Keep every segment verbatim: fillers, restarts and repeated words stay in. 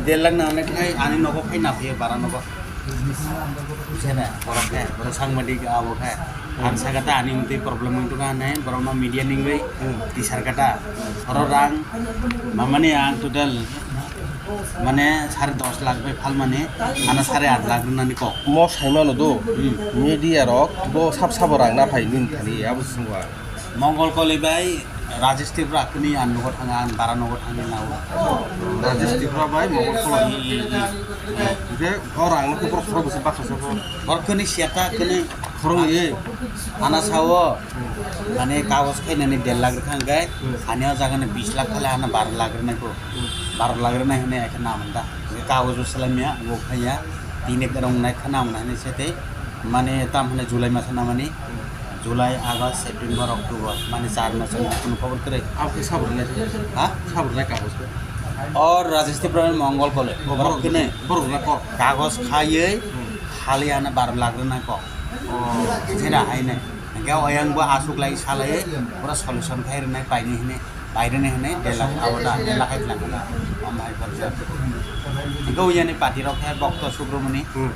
Delak na onek khai ani nogo khai na phiye bara nogo. Sene, borok khe, borok sangbadik abo khe. Ang saka ta ani mutwi problem wng tongkha hinwi, borokno media ningwi tisar kata. Oro rang mamani ang total mane sare dos lakh bai phalmani, ano sare aat lakh rwnani kok. Mo saimano do, Hmm. Media rok bo sab sabo rang na phai nini thani, abo se wngkha. Mongol Koli bai Rajesh Tripura kini ang nogo thanga, ang bara nogo thangwi nao. Rajesh Tripura bai Mongol Koli. Hwnkhe o rang no khe borok khorok bwswk baksa sabo. Borok kini siata kini khorok ye. Ana sao, mane kagos khainani der lakh rwkha hwnkhe, Hmm. Ani o jaga ni bis lakh khale ana baro lakh rwnai ko. Hmm. Baro lakh rwnai hwnwi ai khe namanda. Hwnkhe kagos bo swlaimya, bo khaiya. Tini kwrwng nai khana hwnwi sete. Mane tam hwnwi July masa namani. July, August, September, October, mane char mas wngkha, kunu khobor kwrwi. Abo khe sabo rwnai? Ha? Sabo rwnai kagos khe? O Rajesh Tripura ni Mongol Koli. Borok kene. Borok na kok. Kagos khaiwi Hmm. Khali ano baro lakh rwnai kok. Oh. Jera haino. Hwnkhe oyang bo aswk lai salai pura solution khai rwnai paini hwnwi. Baireni hwnwi der lakh abo da, der lakh hai tlang kha da. Omo hai borjak. Hwnkhe uyani party rok khe Bokto Subramoni. Hmm.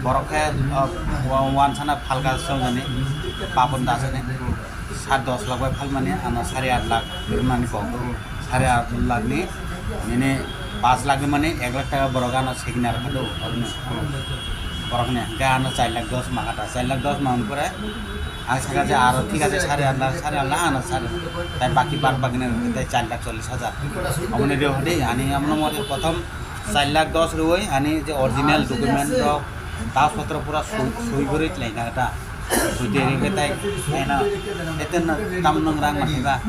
Borok khe, uh, wa-, wansana phalka songani, Papon Dasani. Hmm. Sat dos lakh bai phalmani, ano sari aat lakh rwnani kok. Hmm. Sari aat lakh ni, nini paanch lakh ni mani ek lakh taka borok ano signa rwkha do, oroni. Hmm. Borokni hwnkhe ano char lakh dos mangkha da, char lakh dos mangni pore, Ang saka je aro thik ase, sari aat lakh, sari aat lakh ano sari. Tai baki bad baki na tai char lakh chollish hajar. Amoni reo hade, ani amno mode prothom char lakh dos roi, ani je original document rok, kagos potro pura sui, sui gori tlai na ta. Sui de ri tai, tai na, eten na tam nang rang na ba.